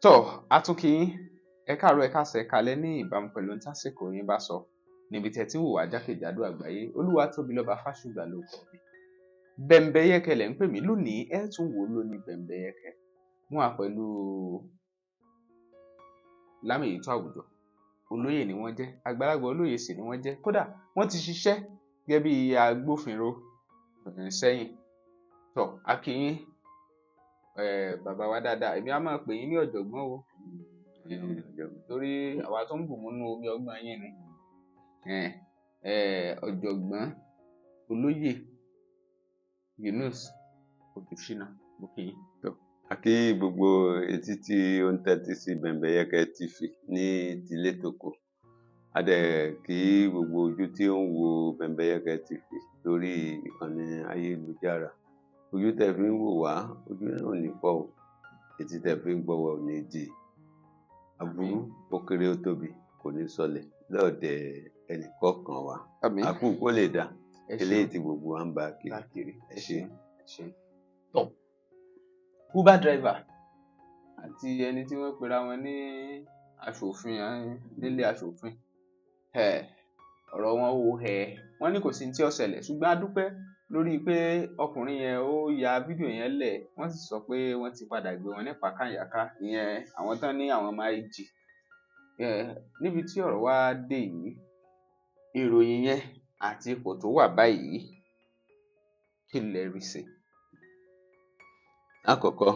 Tọ́ a tún kí yín, ẹ káàárọ̀, ẹ káàsán, ẹ káalẹ́ ní ìbámu pẹ̀lú ohun tásìkò yín bá sọ níbi tẹ́ tí ń wò wá jákèjádò àgbáyé. Olúwatóbilọ́ba Fásùgbà lórúkọ mi. Bẹ̀m̀bẹ̀yẹkẹ lẹ̀ ń pè mí lónìí, ẹ tún wò ó lónìí. Bẹ̀m̀bẹ̀yẹkẹ mú wa pẹ̀lú lámèyítọ́ àwùjọ. Olóyè ni wọ́n jẹ́, àgbàlagbà olóyè sì ni wọ́n jẹ́. Kódà wọ́n ti ṣiṣẹ́ gẹ́gẹ́ bí agbófinró sẹ́yìn. Tọ́ a kí yín, bàbá wa dáadáa. Èmi á máa pè yín ní ọ̀jọ̀gbọ́n o, torí àwa tó ń bù múnú omi ọgbọ́n yín ni. Ọ̀jọ̀gbọ́n olóyè Yunus Odùṣínà, mo kí yín. A kí gbogbo etí tí ó ń tẹ́tí sí Bẹ̀m̀bẹ̀yẹkẹ TV ní tilé toko. A dẹ̀ kí gbogbo ojú tí ó ń wo Bẹ̀m̀bẹ̀yẹkẹ TV lórí ìkànnì ayélujára. Ojú tẹ́ fi ń wò wá, ojú náà ò ní fọ́ o. Etí tẹ́ fi ń gbọ́ wa ò ní dì. Aburú, ó kéré, ó tóbi, kò ní sọlẹ̀ lọ́ọ̀dẹ̀ ẹnì kọ̀ọ̀kan wa. Àmín. Àkú kó lè dà Ẹ eléyìí ṣeun. tí gbogbo wa ń bá kiri. Káàkiri. Ẹ ṣé. Ẹ ṣeun. Tọ́, Uber driver àti ẹni tí wọ́n pera wọn ní aṣòfin nílé aṣòfin, ọ̀rọ̀ wọn ò wọ́n ní kò sí ní tí ó ṣẹlẹ̀, ṣùgbọ́n a dúpẹ́ lórí pé ọkùnrin yẹn ó ya fídíò yẹn lẹ̀, wọ́n sì sọ pé wọ́n ti padà gbé wọn ní pàkànyàká, ìyẹn àwọn tán ní àwọn máa jì. Níbi tí ọ̀rọ̀ wá dé yìí, ìròyìn yẹn àti ipò tó wà báyìí, kí lẹ rí sí? Lákọ̀ọ́kọ́,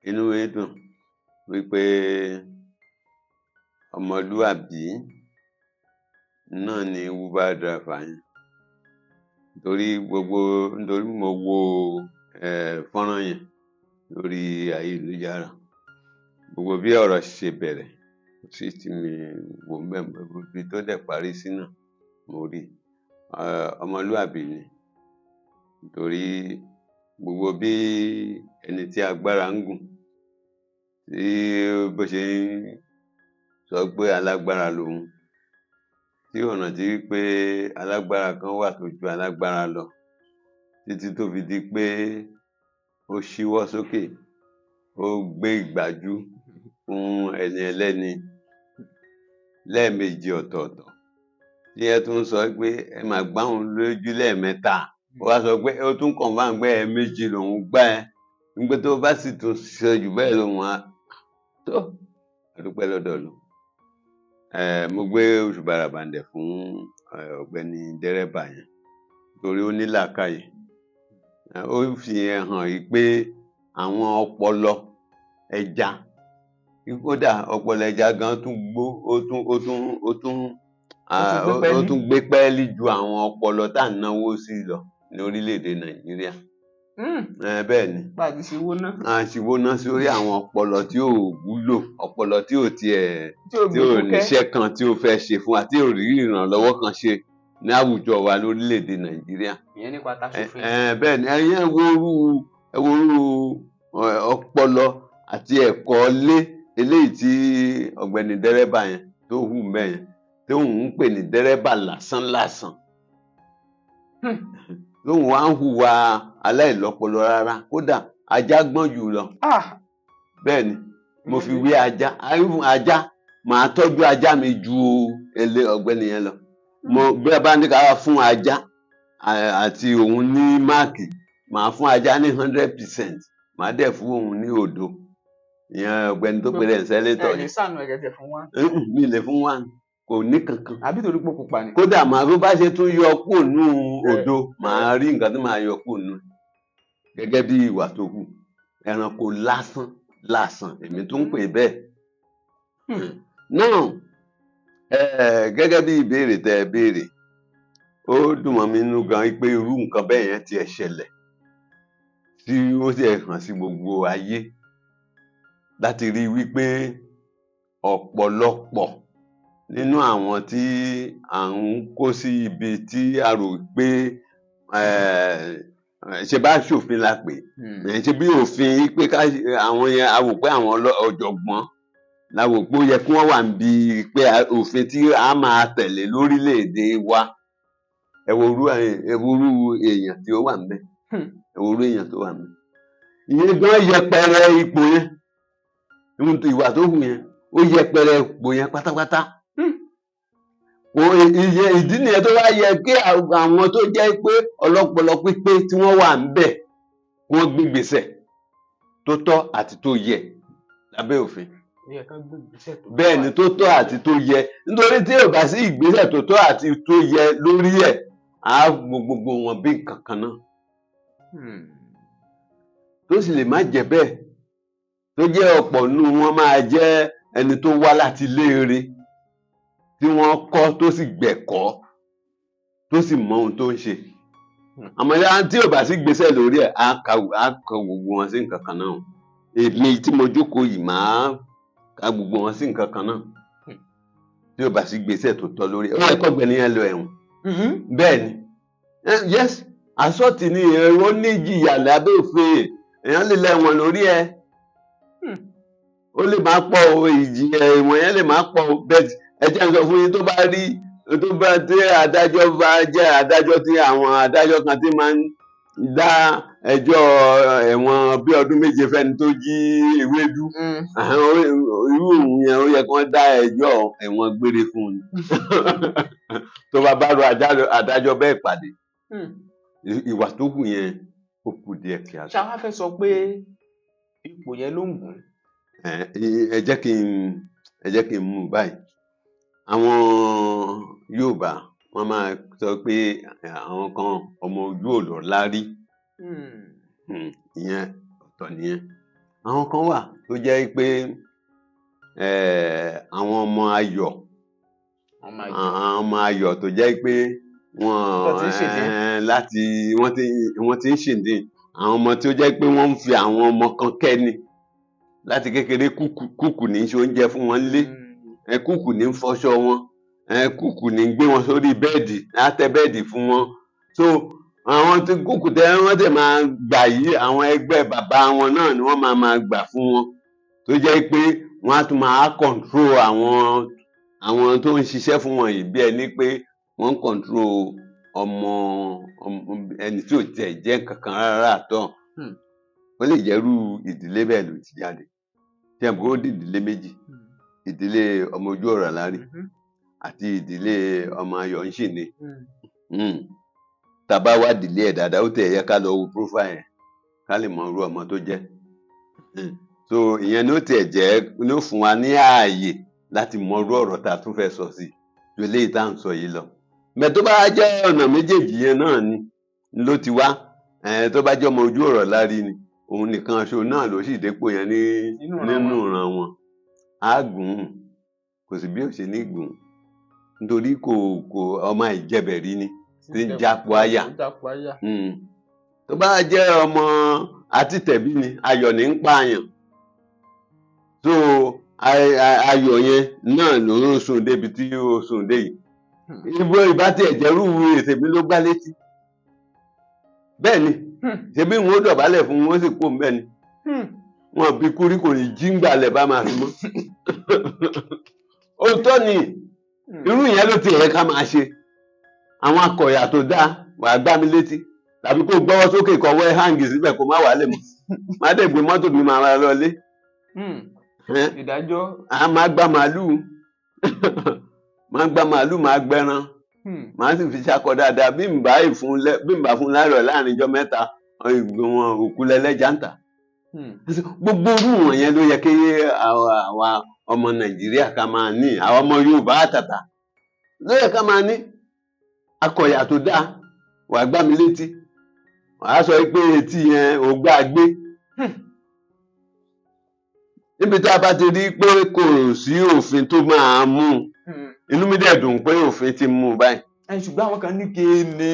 inú mi dùn wípé ọmọlúàbí náà ni Uber driver yẹn, torí gbogbo nítorí mo wo fọ́nrán yẹn lórí ayélujára, gbogbo bí ọ̀rọ̀ ṣe bẹ̀rẹ̀, kò sí tí mi wò ńbẹ̀, ibi tó dẹ̀ parí sí náà mo rí i. Ọmọlúàbí ni, torí gbogbo bí ẹni tí agbára ń gùn, tí bó ṣe ń sọ pé alágbára lòun, tí ò rántí wípé alágbára kan wà tó ju alágbára lọ, títí tó fi di pé ó ṣíwọ́ sókè, ó gbé ìgbájú fún ẹni ẹlẹ́ni lẹ́ẹ̀mejì ọ̀tọ̀ọ̀tọ̀, tí ẹ tún sọ pé ẹ mà gbá òun lójú lẹ́ẹ̀mẹ́ta. Ó wá sọ pé ó tún confirm pé ẹ̀ẹ̀mejì lòun gbá ẹ, wípé tó bá sì tún ṣe jù bẹ́ẹ̀ lòun á tó. A dúpẹ́ lọ́dọ̀ Ọlọ́run. Mo gbé òṣùbà ràbàǹdẹ̀ fún ọ̀gbẹ́ni dẹ́rẹ́bà yẹn, torí ó ní làákàyè. Ó fi yẹn hàn yí pé àwọn ọpọlọ ẹja, kódà ọpọlọ ẹja gan tún gbó, ó tún Ó tún gbé ó pẹ́ẹ́lí. tún gbé pẹ́ẹ́lí ju àwọn ọpọlọ tá à ń náwó sí lọ ní orílẹ̀-èdè Nàìjíríà. Bẹ́ẹ̀ ni. Bá a ti ṣe wó ná. A ṣìwò ná sórí àwọn ọpọlọ tí ò wúlò, ọpọlọ tí ò tiẹ̀ tí ò tí gbé ò fúkẹ́. níṣẹ́ kan tí ó fẹ́ ṣe fún wa, tí ò rí ìrànlọ́wọ́ kan ṣe ní àwùjọ wa lórílẹ̀-èdè Nàìjíríà. Ìyẹn nípa taṣòfin. Bẹ́ẹ̀ ni. Ẹ̀yin ẹ wo irú ọpọlọ àti ẹ̀kọ́ lé eléyìí tí ọ̀gbẹ́ni dẹ́rẹ́bà yẹn tó hù mẹ́yẹn, tí òun ń pè ní dẹ́rẹ́bà lásán lásán, tóun wá ń hùwà aláìlọ́pọlọ rárá. Kódà ajá gbọ́n jù lọ. Bẹ́ẹ̀ ni mo fi wé ajá. Even ajá, màá tọ́jú ajá mi ju ele ọ̀gbẹ́ni yẹn lọ. Mo bí a bá ní ká fún ajá àti òun ní mark, màá fún ajá ní 100%, màá dẹ̀ fún òun ní 0. Ìyẹn ọ̀gbẹ́ni tó pe rẹ̀ ní senator Ẹ lè yẹn. sànù ẹ̀kẹ́tẹ̀ fún wa. Mi lè fún wa, kò ní kankan. Àbí torí pé ó pupa ni? Kódà màá bó bá ṣe tún yọ kúrò nù 0, màá rí nǹkan tí màá yọ kúrò nù gẹ́gẹ́ bí ìwà tó hù. Ẹranko lásán lásán èmi tún ń pè bẹ́ẹ̀. Now, gẹ́gẹ́ bí ìbéèrè tẹ́ ẹ béèrè, ó dùn mọ́ mi nínú gan pé irú nǹkan bẹ́ẹ̀ yẹn tiẹ̀ ṣẹlẹ̀, tí ó sì hàn sí gbogbo ayé láti rí wípé ọ̀pọ̀lọpọ̀ nínú àwọn tí à ń kó sí ibi tí a rò pé ṣe bá ṣòfin la pè é, ṣe bí òfin pé ká àwọn yẹn, a wò pé àwọn ọ̀jọ̀gbọ́n la wò pé ó yẹ kí wọ́n wà níbi pé òfin tí a máa tẹ̀lé lórílẹ̀-èdè wa. Ẹ wo irú èèyàn tí ó wà ńbẹ̀. Ẹ wo irú èèyàn tó wà ńbẹ̀. Ìyẹn gan yẹpẹrẹ ipò yẹn. Ìwà tó hù yẹn, ó yẹpẹrẹ ipò yẹn pátápátá. Kò iye ìdí nìyẹn tó wá yẹ kí àwọn tó jẹ́ pé ọlọ́pọlọ pípé tí wọ́n wà ń bẹ̀, kí wọ́n gbé ìgbésẹ̀ tó tọ́ àti tó yẹ lábẹ́ òfin. Ó yẹ kán gbé ìgbésẹ̀ tó tọ́. Bẹ́ẹ̀ ni, tó tọ́ àti tó yẹ, nítorí tí ò bá sí ìgbésẹ̀ tó tọ́ àti tó yẹ lórí ẹ̀, á gbogbo wọn bí nǹkan kan náà, tó sì lè má jẹ́ bẹ́ẹ̀, tó jẹ́ ọ̀pọ̀ nínú wọn máa jẹ́ ẹni tó wá láti léere tí wọ́n kọ́, tó sì gbẹ̀kọ́, tó sì mọ ohun tó ń ṣe. Àmọ́ yá, tí ò bá sí gbésẹ̀ lórí ẹ̀, á ka gbogbo wọn sí nǹkan kan náà. Èmi tí mo jókòó yìí, máa ka gbogbo wọn sí nǹkan kan náà tí ò bá sí gbésẹ̀ tó tọ́ lórí ẹ̀. Ó yẹ kọ́gbẹ́ni yẹn lọ ẹ̀wọ̀n. Bẹ́ẹ̀ ni. Yes, assault ni, ó ní ìjìyà lábẹ́ òfin. Èèyàn lè lẹ́wọ̀n lórí ẹ̀. Ó lè má pọ̀ o, ìjìyà ẹ̀wọ̀n yẹn lè má pọ̀ o, bẹ́ẹ̀ ẹ jẹ́ n sọ fún yín, tó bá rí, tó bá tí adájọ́ bá jẹ́ adájọ́ tí àwọn adájọ́ kan tí máa ń dá ẹjọ́ ẹ̀wọ̀n bí ọdún 7 fẹ́ni tó jí ewédú, irú òun yẹn, ó yẹ kí wọ́n dá ẹjọ́ ẹ̀wọ̀n gbére fún un tó bá bá ro adájọ́ bẹ́ẹ̀ pàdé. Ìwà tó hù yẹn, ó kù díẹ̀ kí a Ṣé wàá fẹ́ sọ pé ipò yẹn ló ń gùn? Ẹ jẹ́ kí n mú un báyìí. Àwọn Yorùbá, wọ́n máa sọ pé àwọn kan, ọmọ ojú ò lárí. Ìyẹn ọ̀tọ̀ nìyẹn. Àwọn kan wà tó jẹ́ pé àwọn ọmọ ayọ̀, àwọn ọmọ ayọ̀ tó jẹ́ pé wọ́n láti wọ́n ti ń ṣèdí, àwọn ọmọ tí ó jẹ́ pé wọ́n ń fi àwọn ọmọ kan kẹ́ni láti kékeré, kúkù ní í ṣe oúnjẹ fún wọn lé, kúkù ní ń fọṣọ wọn, kúkù ní ń gbé wọn sórí bẹ́ẹ̀dì, á tẹ́ bẹ́ẹ̀dì fún wọn. So àwọn tí kúkù tẹ wọ́n tẹ̀ máa gbà yìí, àwọn ẹgbẹ́ bàbá wọn náà ni wọ́n máa máa gbà fún wọn, tó jẹ́ pé wọ́n á tún máa control àwọn tó ń ṣiṣẹ́ fún wọn yìí bí ẹni pé wọ́n ń control ọmọ ẹni tí ò tiẹ̀ jẹ́ kankan rárá àtọ̀. Ó lè jẹ́rú ìdílé bẹ́ẹ̀ ló ti jáde. Tí ẹ̀ bó di ìdílé méjì, ìdílé ọmọ ojú ọ̀rọ̀ lárí àti ìdílé ọmọ ayọ̀ ń ṣì ní. Tá a bá wá ìdílé ẹ̀ dáadáa, ó tẹ̀ yẹ ká lọ wo profile ẹ̀, ká lè mọ irú ọmọ tó jẹ́. So ìyẹn ni ó tiẹ̀ jẹ́ ló fún wa ní ààyè láti mọ irú ọ̀rọ̀ tá a tún fẹ́ sọ sí ju eléyìí tá à ń sọ yìí lọ. Mẹ tó bá jẹ́ ọ̀nà méjèèjì yẹn náà ni ló ti wá, tó bá jẹ́ ọmọ ojú ọ̀rọ̀ lárí ni, òun nìkan ṣo náà ló sì dépò yẹn ní nínú ìran wọn, á gùn ún, kò sí bí ó ṣe ní gùn ún, nítorí kò ọmọ ìjẹbẹ̀rí ni tí ń jápo àyà. Tó bá jẹ́ ọmọ àtìtẹ̀bí ni, ayọ̀ ní ń pààyàn. So ayọ̀ yẹn náà ló ń sùn débi tí ó sùn dé yìí. Ibo ìbá tiẹ̀ jẹ́rú ètèmí ló gbá létí bẹ́ẹ̀ ni, ṣebí wọn ó dọ̀bálẹ̀ fún wọn, ó sì kó ń bẹ́ẹ̀ ni. Wọn bí kúrí kò ní jí ń gbalẹ̀ bá máa fi mọ́. Òótọ́ ni, irú ìyẹn ló ti yẹ ká máa ṣe. Àwọn akọ̀yà tó dáa, wàá gbá mi létí tàbí kó gbọ́wọ́ sókè, kọ́wọ́ ẹ̀ hang síbẹ̀, kó má wàá lè mọ̀, má dẹ̀ gbé mọ́tò mi, máa lọ lé. Ìdájọ́. A máa gbá màálùú, máa gbá màálùú, máa gbẹran, màá sì fi ṣakọ dáadáa. Bí n bá fún láàrọ̀ láàrin ijọ́ 3, wọn òkú lẹ́lẹ́jà ń tà. Gbogbo irú wọ̀nyẹn ló yẹ kí àwa ọmọ Nàìjíríà ká máa ní, àwọn ọmọ Yorùbá àtàtà ló yẹ ká máa ní. Akọ̀yà tó dáa, wàá gbá mi létí, wàá sọ pé etí yẹn ò gbá gbé. Níbi tá a bá ti rí pé kò sí òfin tó máa mú un, inú mi dẹ̀ dùn pé òfin ti mú un báyìí. Ẹ ṣùgbọ́n àwọn kan ní kéènì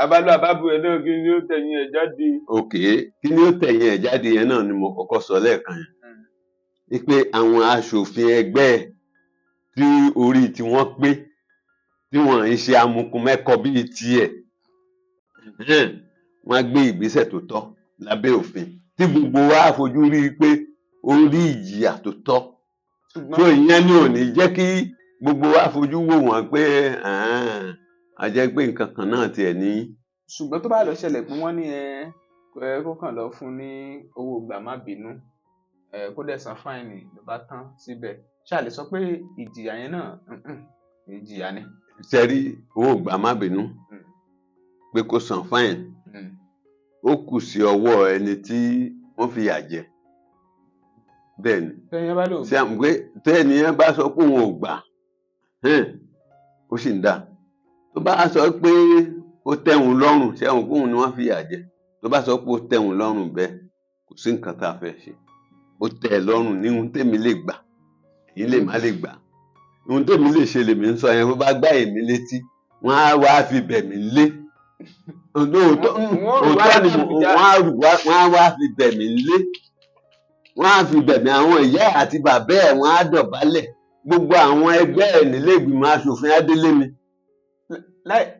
abálọ àbábọ̀ ẹ̀ náà, kí ni ó tẹ̀yìn ẹ̀ jáde? Ok, kí ni ó tẹ̀yìn ẹ̀ jáde yẹn náà ni mo kọ́kọ́ sọ lẹ́ẹ̀kan yẹn, wípé àwọn aṣòfin ẹgbẹ́ ẹ̀ tí orí tí wọ́n pé, tí wọ́n ń ṣe amukun mẹ́kọ bíi tiẹ̀, wọ́n á gbé ìgbésẹ̀ tó tọ́ lábẹ́ òfin tí gbogbo wa fojú rí i pé ó rí ìjìyà tó tọ́. So ìyẹn ni ò ní jẹ́ kí gbogbo wa fojú wò wọ́n pé a jẹ́ pé nǹkan kan náà tiẹ̀ ní. Ṣùgbọ́n tó bá lọ ṣẹlẹ̀ pé wọ́n ní ẹ Kó kàn lọ fún ní owó gbà má bínú, kó dẹ̀ san fine ló bá tán síbẹ̀. Ṣáà lè sọ pé ìjìyà yẹn náà ìjìyà ni? Ṣe rí owó gbà má bínú pé kó san fine, ó kù sí ọwọ́ ẹni tí wọ́n fìyà jẹ. Bẹ́ẹ̀ ni. Tẹ́yìn bá lò Ṣe àmì pé tẹ́ni yẹn bá sọ pé òun ò gbà, ó sì ń dà. Tó bá sọ pé ó tẹ́hun lọ́rùn, ṣẹ́hun kóhun ni wọ́n fìyà jẹ, tó bá sọ pé ó tẹ́hun lọ́rùn bẹ́ẹ̀, kò sí nǹkan tá a fẹ́ ṣe. Ó tẹ́ ẹ lọ́rùn ní ohun tèmi lè gbà, èyí lè má lè gbà. Ohun tèmi lè ṣe lèmi ń sọ yẹn. Bó bá gbá èmi létí, wọ́n á wá fi bẹ̀ mí lé. Òótọ́ Wọ́n rù wá ni. l'Àbújá. Wọ́n á wá fi bẹ̀ mí lé, wọ́n á fi bẹ̀ mí. Àwọn ìyá ẹ̀ àti bàbá ẹ̀, wọ́n á dọ̀bálẹ̀. Gbogbo àwọn ẹgbẹ́ ẹ̀ nílé ìgbìmọ̀ aṣòfin á délé mi.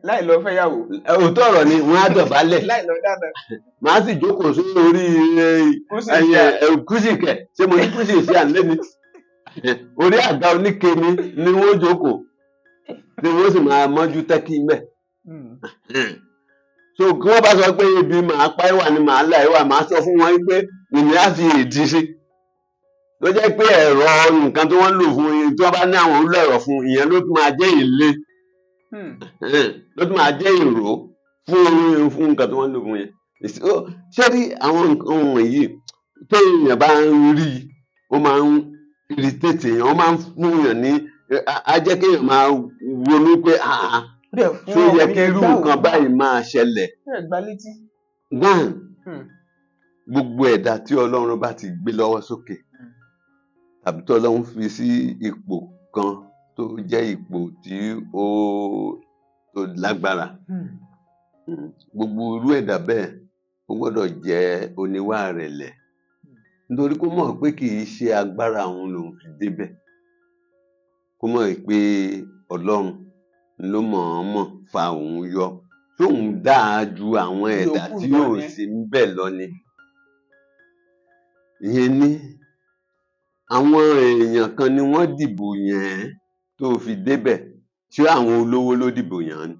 Láì lọ fẹ́yàwó. Òótọ́ ọ̀rọ̀ ni, wọ́n á dọ̀bálẹ̀. Láì lọ dáná. Màá sì jókòó sí orí Kúsì. Ẹyẹ kúsì kẹ̀, ṣé mo ní kúsì sí àlẹ́ mi? Orí àga oníke mi ni wọ́n jókòó tí wọ́n sì máa mọ́jú tẹ́kí mbẹ́. So kí wọ́n bá sọ pé ibi màá pa ẹ̀wà ni màá là ẹ̀wà, màá sọ fún wọn pé èmi á fi èdè sí tó jẹ́ pé ẹ̀rọ nǹkan tí wọ́n lò fún yín, tí wọ́n bá ní àwọn olú ẹ̀rọ fún ìyẹn, ló tún máa jẹ́ ìle, ló tún máa jẹ́ ìró fún nǹkan tí wọ́n lò fún yẹn. Ṣé rí àwọn nǹkan wọ̀nyí tó èèyàn bá ń rí, ó máa ń irritate èèyàn, ó máa ń fún èèyàn ní, á jẹ́ kéèyàn máa ronú pé ah, Ó dẹ̀ fún ṣó yẹ ọkùnrin kí irú gbá nǹkan òun. báyìí máa ṣẹlẹ̀? Ó dẹ̀ gbá létí. One, gbogbo ẹ̀dá tí Ọlọ́run bá ti gbé lọ́wọ́ sókè tàbí tí Ọlọ́run fi sí ipò kan tó jẹ́ ipò tí ó tó lágbára, gbogbo irú ẹ̀dá bẹ́ẹ̀, ó gbọ́dọ̀ jẹ́ oníwà ìrẹ̀lẹ̀, nítorí kó mọ̀ pé kì í ṣe agbára òun lòun fi débẹ̀, kó mọ̀ pé Ọlọ́run ló mọ̀ọ́mọ̀ fa òun yọ, tóun dáa ju àwọn ẹ̀dá Yòókù tí lọ ò ni. sí ńbẹ̀ lọ ni. Ìyẹn ní àwọn èèyàn kan ni wọ́n dìbò yàn ẹ́ tó fi débẹ̀. Ṣé àwọn olówó ló dìbò yàn án ni?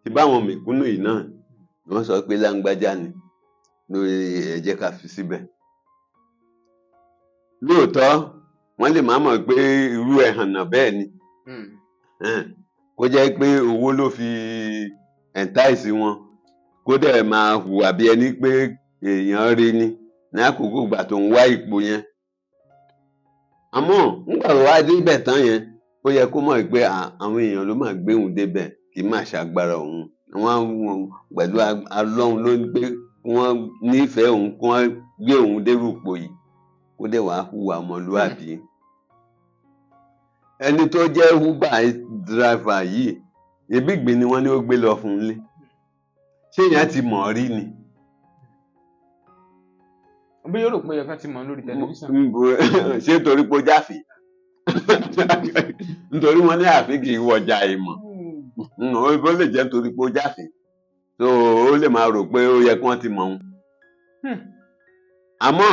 Ṣé báwọn mẹ̀kúnnù yìí náà ni wọ́n sọ pé láńgbájá ni lórí, ẹ jẹ́ ká fi síbẹ̀? Lóòótọ́, wọ́n lè má mọ̀ pé irú ẹ̀hànnà bẹ́ẹ̀ ni, kó jẹ́ pé owó ló fi entice wọn, kó dẹ̀ máa hùwà bí ẹni pé èèyàn rí ni ní àkókò ìgbà tó ń wá ipò yẹn. Àmọ́ nígbà tó wá débẹ̀ tán yẹn, ó yẹ kó mọ̀ pé àwọn èèyàn ló máa gbé òun débẹ̀, kì í má ṣàgbára òun. Wọ́n pẹ̀lú Ọlọ́run ló ń gbé, wọ́n nífẹ̀ẹ́ òun kí wọ́n gbé òun dérú ipò yìí, kó dẹ̀ wá hùwà ọmọlúwàbí. Ẹni tó jẹ́ Uber driver yìí, ebi ìgbín ni wọ́n ní ó gbé lọ fún un lé. Ṣé èèyàn ti mọ̀ ọ́ rí ni? Bí yóò rò pé ẹ̀ka ti mọ̀ lórí tẹlifíṣàn. Ṣé torí pé ó jáfe? Nítorí wọ́n ní àfi kì í wọjà ìmọ̀. Ó lè jẹ́ nítorí pé ó jáfe, so ó lè máa rò pé ó yẹ kí wọ́n ti mọ̀ òun. Àmọ́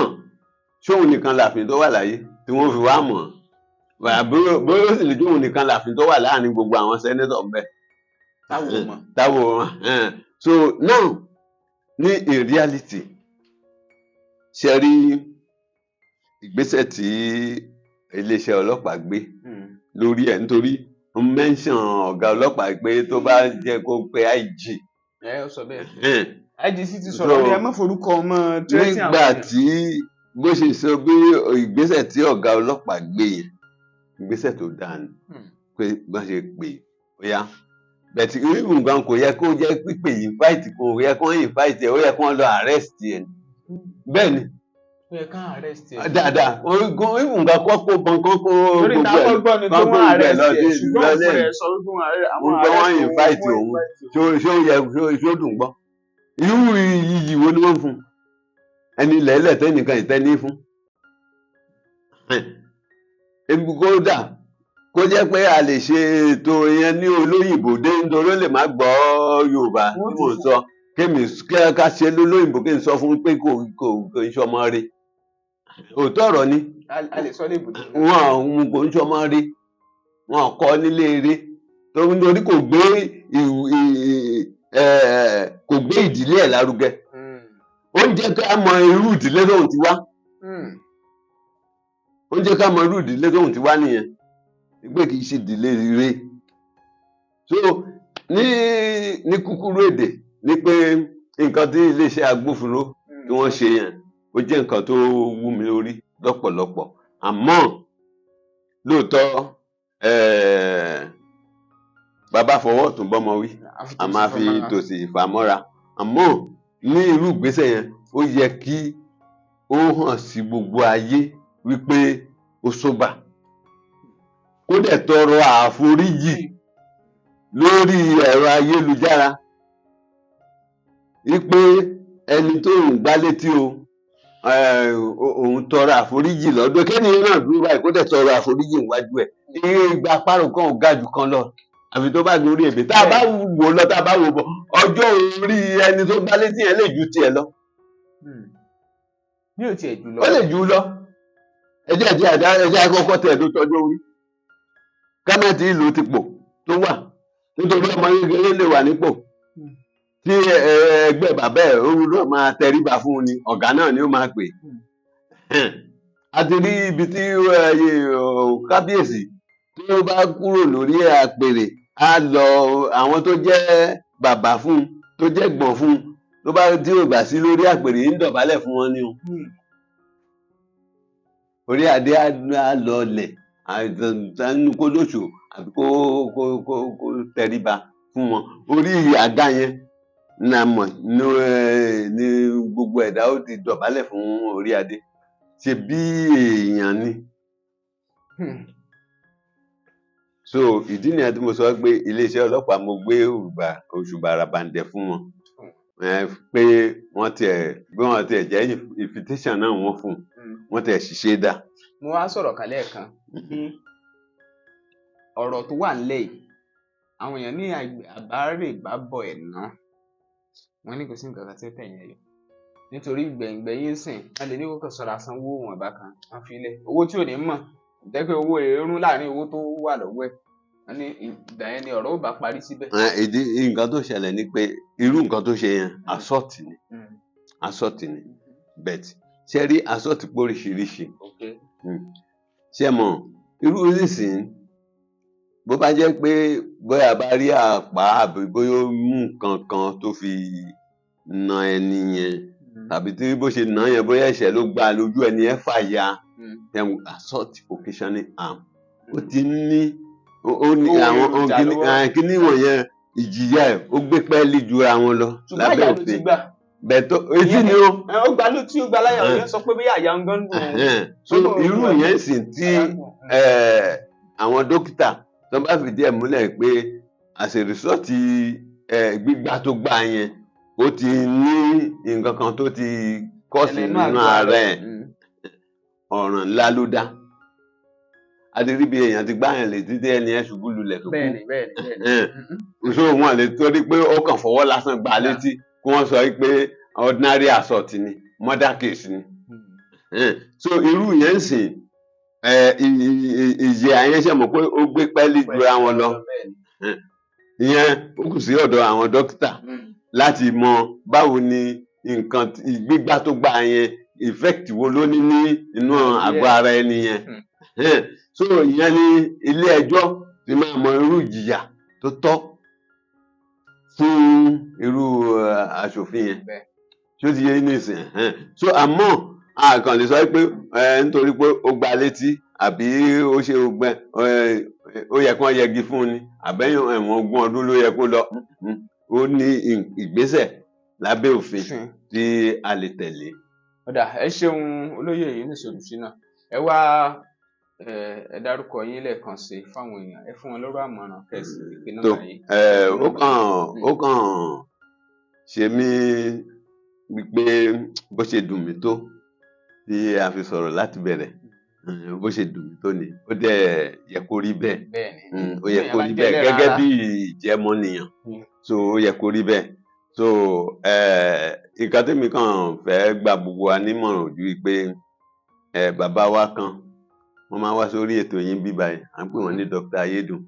ṣóun nìkan làfin tó wà láyé tí wọ́n fi wá mọ̀ ọ́? Bóyá ó sì lè jóun nìkan làfin tó wà láàrin gbogbo àwọn senator ńbẹ̀ Táwọn ò mọ̀. Táwọn. So now, ní in reality, ṣe rí ìgbésẹ̀ tí iléeṣẹ́ ọlọ́pàá gbé lórí ẹ̀, nítorí ń mention ọ̀gá ọlọ́pàá pé tó bá jẹ́ kó pe IG. Ẹ ó sọ bẹ́ẹ̀. IGC ti sọ̀rọ̀ ní ẹ má forúkọ ọmọ threatening àwọn Nígbà èèyàn. tí bó ṣe sọ bí ìgbésẹ̀ tí ọ̀gá ọlọ́pàá gbé yẹn, ìgbésẹ̀ tó dáa ni, pé bọ́n ṣe pè ó yá bẹ̀tì irú nǹkan kò yẹ kó jẹ́ pípè invite, kò yẹ kó invite ẹ̀, ó yẹ kó lọ arrest ẹ̀ bẹ́ẹ̀ ni. Ó yẹ ká arrest ẹ. Dáadáa, irú nǹkan kó kó bọn kó kó Torí gbogbo táwọn ẹ̀ gbọ́ ni pé kó wọ́n gbogbo ẹ̀ arrest lọ ẹ, sí ṣùgbọ́n òun lọ́lẹ̀ rẹ̀ sọ wípé wọ́n arrest àwọn wọ́n gbọ́ wọ́n arrest òun, invite wọ́n òun. invite òun. Ṣó yẹ ṣó dùn gbọ́? Irú iyì wo ni wọ́n fún ẹni lẹ́lẹ̀ tẹ́nìkan ìtẹ́ní fún? Ebi kódà kó jẹ́ pé a lè ṣe ètò yẹn ní olóyìnbó dé, nítorí ó lè má gbọ́ Yorùbá Wọ́n tí ti mò ń sọ, kémi ká ṣe lólóyìnbó, kí n sọ fún pé kò ń ṣọmọ rí. Òótọ́ ọ̀rọ̀ ni. A lè sọ léèbù. Wọn kò ń ṣọmọ rí, wọn kọ́ nílé eré, nítorí kò gbé kò gbé ìdílé ẹ̀ lárugẹ. Ó ń jẹ́ ká mọ irú ìdílé tóun ti wá. Ó ń jẹ́ ká mọ irú ìdílé tóun ti wá nìyẹn, pé kì í ṣe ìdílé rere. So ní kúkúrú èdè ní pé nǹkan tí iléeṣẹ́ agbófinró tí wọ́n ṣe yẹn, ó jẹ́ nǹkan tó wú mi lórí lọ́pọ̀lọpọ̀. Àmọ́ lóòótọ́, bàbá fọwọ́ ọ̀tún bọ́mọ wí, a máa fi tòsì fà mọ́ra. Àmọ́ ní irú ìgbésẹ̀ yẹn, ó yẹ kí ó hàn sí gbogbo ayé wípé ó sober, kó dẹ̀ tọrọ àforíjì lórí ẹ̀rọ ayélujára wípé ẹni tó ń gbá létí o, òun tọrọ àforíjì lọ́dọ̀ kẹ́niyàn náà dúró báyìí, kó dẹ̀ tọrọ àforíjì níwájú ẹ̀. Ìgbà àparò kan ò ga jù kan lọ àfi tó bá gorí ebè. Tá a bá wò lọ, tá a bá wò bọ̀, ọjọ́ orí ẹni tó gbá létí yẹn lè ju tiẹ̀ lọ. Bí ò tiẹ̀ jù lọ. Ó lè jù ú lọ. Ẹjẹ́ ẹjẹ́ àdá ẹjẹ́ àkọ́kọ́ tẹ̀ ló tọ́jú orí kámẹ́tì ìlú ti pò tó wà, nítorí ọmọ kékeré lè wà nípò tí ẹgbẹ́ bàbá ẹ̀, òun náà máa tẹríba fún un ni, ọ̀gá náà ni ó máa pè. A ti rí ibi tí kábíyèsí tí ó bá kúrò lórí àpèrè, á lọ àwọn tó jẹ́ bàbá fún un, tó jẹ́ gbọ̀n fún un, tó bá tí ò bá sí lórí àpèrè, ń dọ̀bálẹ̀ fún wọn ni o. Orí adé á lọlẹ̀ kó lóṣù àbí kó tẹríba fún wọn. Orí àga yẹn ní a mọ̀ ní gbogbo ẹ̀dá ó ti dọ̀bálẹ̀ fún orí adé, ṣe bí èèyàn ni. So ìdí nìyẹn tí mo sọ pé iléeṣẹ́ ọlọ́pàá, mo gbé òṣùbà ràbàǹdẹ̀ fún wọn, pé wọ́n tiẹ̀ bí wọ́n tiẹ̀ jẹ́ invitation náà wọ́n fún un, wọ́n tiẹ̀ ṣiṣẹ́ dà. Mo wá sọ̀rọ̀ kan lẹ́ẹ̀kan pé ọ̀rọ̀ tó wà nílẹ̀ yìí, àwọn èèyàn ní àbárèbábọ̀ ẹ̀ ná, wọ́n ní kò sí nǹkan kan tí ó tẹ̀yìn ẹ̀ yọ, nítorí gbẹ̀yìngbẹ̀yìn sìn wọ́n lè ní kó kàn sọ̀rọ̀ sanwó wọn bá kan, wọ́n fi lẹ̀ owó tí ò ní mọ̀ jẹ́ pé owó èrún láàrin owó tó wà lọ́wọ́ ẹ̀. Wọ́n ní ìgbà yẹn ni ọ̀rọ̀ ó bá parí síbẹ̀. Ìdí nǹkan tó ṣẹlẹ̀ ni pé irú nǹkan tó ṣe yẹn, assault ni. Assault ni, but ṣe rí, assault pé oríṣiríṣi. Ṣé mọ̀, irú nísìnyí, bó bá jẹ́ pé bóyá bá rí àpá àbí bóyá ó mú nǹkan kan tó fi na ẹni yẹn, tàbí tí bó ṣe nà yẹn, bóyá ẹ̀ṣẹ̀ ló gbá lójú ẹni yẹn fà ya, assault occasioning harm, ó ti ní ó ní àwọn kíní wọ̀nyẹn, ìjìyà ẹ̀ ó gbé pẹ́ẹ́lí jura wọn lọ lábẹ́ òfin. Bẹ́ẹ̀ tó etí ni ó. Ó gba ló tí ó gba láyà, òun sọ pé bí àyà ń gán dùn. So irú yẹn sì tí àwọn dókítà tó bá fìdí ẹ̀ múlẹ̀ pé as a result gbígbá tó gbá yẹn, ó ti ní nǹkan kan tó ti cause nínú ara ẹ̀, ọ̀ràn ńlá ló dá. A ti rí bí èèyàn ti gbá yẹn lè títí ẹni ẹ ṣubú lulẹ̀ tó kú. So wọn lè torí pé ó kàn fọwọ́ lásán gbá létí kí wọ́n sọ pé ordinary assault ni, murder case ni. So irú yẹn ń sìn, ìjìyà yẹn, ṣe mọ̀ pé ó gbé pẹ́ẹ́lí jura wọn lọ. Ìyẹn ó kù sí ọ̀dọ̀ àwọn dókítà láti mọ báwo ni nǹkan gbígbá tó gbá yẹn, effect wo ló ní ní inú àgọ́ ara ẹni yẹn. So ìyẹn ní ilé ẹjọ́ ti máa mọ irú ìjìyà tó tọ́ fún irú aṣòfin yẹn. Ṣó ti yé nísìn? So àmọ́ a kàn lè sọ pé nítorí pé ó gba létí àbí ó ṣe gbẹ, ó yẹ kí wọ́n yẹgi fún un ni, àbẹ́yìn ẹ̀wọ̀n 20 ọdún ló yẹ kó lọ. Ó ní ìgbésẹ̀ lábẹ́ òfin tí a lè tẹ̀lé. Ó dáa, ẹ ṣeun, olóyè Yunus Olùṣínà. Ẹ wá, ẹ dárúkọ yín lẹ́ẹ̀kan sí fáwọn èèyàn, ẹ fún wọn lọ́rọ̀ àmọ̀ràn, kẹsì pé nọ́mbà yín. Ó kàn ṣe mí wípé bó ṣe dùn mí tó tí a fi sọ̀rọ̀ láti bẹ̀rẹ̀, bó ṣe dùn mí tó ni ó dẹ̀ yẹ kó rí bẹ́ẹ̀. Ó yẹ kó rí bẹ́ẹ̀ gẹ́gẹ́ bí ìjẹ́mọ́nìyàn. So ó yẹ kó rí bẹ́ẹ̀. So nǹkan tẹ́mi kàn fẹ́ gba gbogbo wa nímọ̀ràn ojú wípé bàbá wa kan, wọ́n máa ń wá sórí ètò yín bí báyìí, à ń pè wọ́n ní Dr. Ayédùn.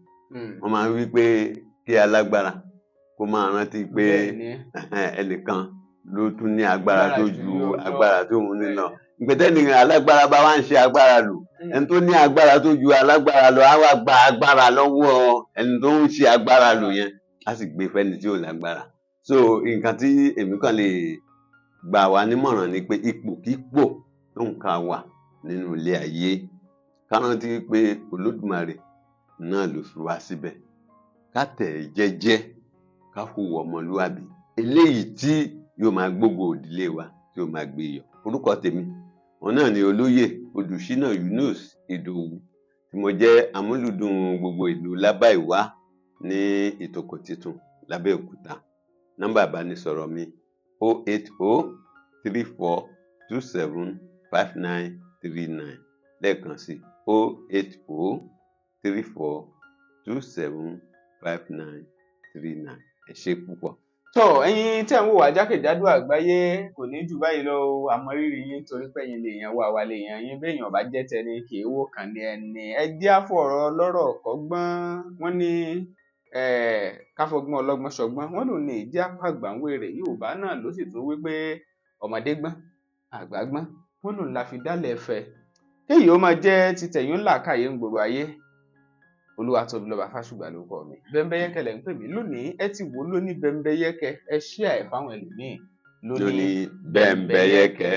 Wọ́n máa ń wí pé kí alágbára kó máa rántí pé ẹnìkan ló tún ní agbára Agbára tó jù ju lọ. Agbára tó ń ní lọ. Ìgbẹ́tẹ́ni alágbára bá wá ń ṣe agbára lò, ẹni tó ní agbára tó ju alágbára lọ á wá gba agbára lọ́wọ́ ẹni tó ń ṣe agbára lò yẹn, á sì gbé fẹ́ni tí ò lágbára. So nǹkan tí èmi kàn lè gbà wá nímọ̀ràn ni pé ipòkípò tó nǹkan wà nínú ilé ayé, ká rántí pé Olódùmarè náà ló fi wá síbẹ̀, ká tẹ̀ ẹ́ jẹ́jẹ́, ká hùwà ọmọlúwàbí eléyìí tí yóò máa gbógo ìdílé wa, tí yóò máa gbé yọ. Orúkọ tèmi òun náà ni Olóyè Odùṣínà Yunus Ìdòwú, tí mo jẹ́ amúlùdùn gbogbo ìlú Lábàìwá ní Ìtòkò Titun l'Abẹ́òkúta. Nọ́mbà ìbánisọ̀rọ̀ mi 08034275939. Lẹ́ẹ̀kan sí, 08034275939. Ẹ ṣé púpọ̀. Tó ẹ̀yin tẹ́ ń wò wá jákèjádò àgbáyé, kò ní jù báyìí lọ o. Àmọ́ rírì yín, torí pé ẹ̀yin lèèyàn wà, wà lèèyàn yín. Béèyàn bá jẹ́ tẹni kì í wò kàn ní ẹni. Ẹ jẹ́ àfọ̀rọ̀ lọ́rọ̀ kọ́gbọ́n. Wọ́n ní káfọgbọ́n ọlọ́gbọ́n ṣọgbọ́n, wọ́n lòun ní ìjẹ́ àpàgbà ń wèrè. Yorùbá náà ló sì tún wí pé ọmọdé gbọ́n, àgbà gbọ́n, wọ́n lòun la fi dálẹ̀ fẹ́ kéyìí ó máa jẹ́ títẹ̀yìn ńlá káyé ń gbòòrò ayé. Olúwatóbilọ́ba Fásùgbà lórúkọ mi. Bẹ́ńbẹ́yẹ́kẹ́ lẹ̀ ń pè mí lónìí. Ẹ ti wò ó lóní bẹ́ńbẹ́yẹ́kẹ́, ẹ ṣíà ẹ̀ fáwọn ẹlòmíì. Lóní bẹ́ńbẹ́yẹ́kẹ́.